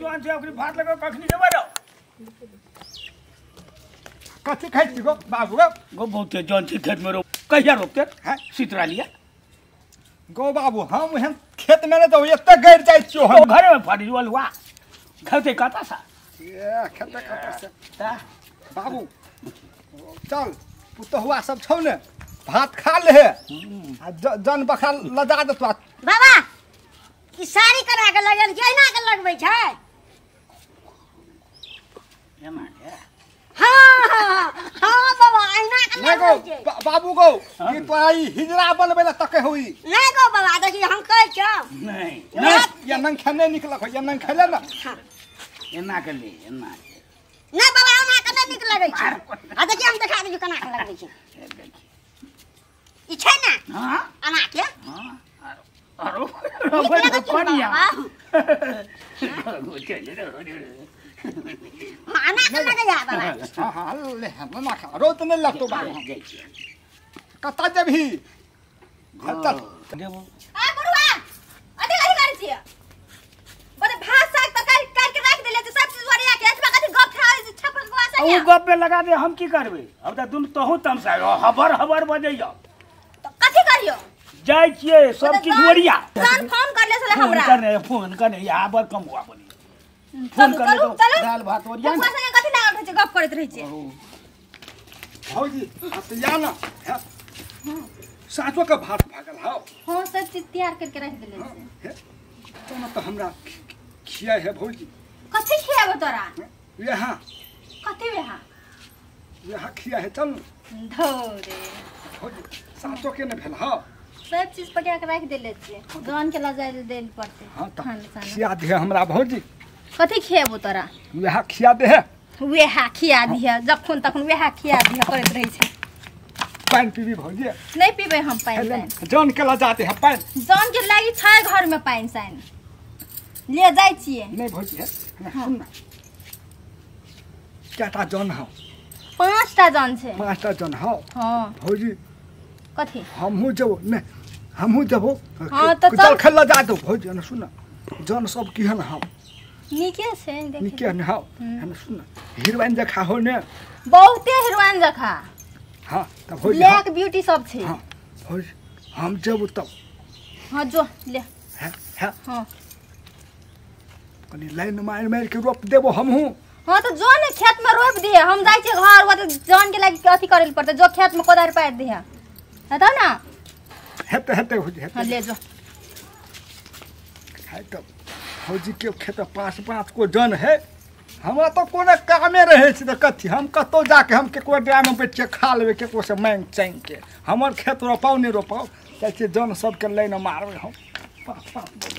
जवान छै ओकरी भात लगा कखनी देबै रो कथी खाइ छी गो बाबू गो गो बहुते जन छै खेत में रो कहिया रोपते हैं सितरालिया गो बाबू हम एहन खेत में नै तऽ एते गड़ जाइ छियो हम घरे में फड़ी हुआ खेते कता सा ए खेते कता से बाबू चल पुतहुआ सब छौ ने भात खा ले आ जन बखा लजा देतो बाबा की साड़ी करा के लगल कि एना के लगबै छै एना के हां हां बाबा एना के लगबै छै बाबू गो ई तोरा ई हिजरा बनबै ल तके होई नै गो बाबा देखी हम कहै छौ नै नै या नंग खेने निकलक या नंग खेले ना एना के ले एना नै बाबा एना के नै निक लगै छै आ देखी हम देखा दियौ केना के लगबै छै ई छै ना हां एना के हां अरो अरो कोनिया आना के लगे जा बाबा हां हां ले हम ना खा रोत नै लगतो बाबू कत जेबही चल देबो आ बुढ़वा अथि कथि करै छियै बड़े भात साग तरकारी काट के राख देले सब चीज ओरिया के एतबा कथि गप खाइ छै छप्पन गो आसा उ गप पे लगा दे हम की करबै अब त दुन तोहू तमसा हबर हबर बजैयो त कथि करियो जाय छियै सब चीज ओरिया फोन फोन करले छले हमरा फोन करने यहाँ पर कम हुआ बनी फोन करने तो दाल भात ओरिया ना संगे कथि लागल रहै छै गप करैत रहै छै भौजी त या ना साँचो के भात भागल हौ हां सब चीज तैयार करके रख देले छै तो न त हमरा खिया है भौजी कथि खियाबो तोरा यहाँ कथि यहाँ यहाँ खिया है चल धो रे भौजी साँचो के न भेल हौ सब चीज पका के रख देले छियै जन के लजाय देल पड़ते हां त खिया दे हमरा भौजी कथि खियाबो तोरा वएह खिया दे है वएह खिया दिह जखन तखन वएह खिया दिह करैत रहै छै पानि पीबी भौजी नै पीबै हम पानि तानि जन के लजाते है पानि जन के लागि छै घर में पानि सानि ले जाइ छियै नै भौजी है सुन न केटा जन हौ 5टा जन छै 5टा जन हौ हां भौजी कथि हमहु जेबो नै हमहु जेबो हां त चल खेल जा दो भौजी न सुन जन सब केहन हौ नीके छै देख नीके न हौ हम सुन हीरोइन जखा हो ने बहुते हीरोइन जखा हां त भौजी ब्लैक ब्यूटी सब छै हां भौजी हम जेबो तब हां जो ले है है हां कनी लाइन मारि मारि के रोप देबो हमहु हां त जो ने खेत में रोप दिहे हम जाइ छियै घर व त जन के लागि अथि करैल पड़तै जो खेत में कोदारि पारि दिहे हेतौ ना हेतै हेतै भौजी हेतै हां ले जो है त भौजी के खेत 5-5 को जन है हमरा तो कोनो कामे रहे छै त कथी हम कतौ जाके हम केकरो डेरा में बैठ के खा लेबै केकरो से मांग चांग के हमर खेत रोपाउ नै रोपाउ जाइ छियै जन सबके लाइन मारबै हम 5-5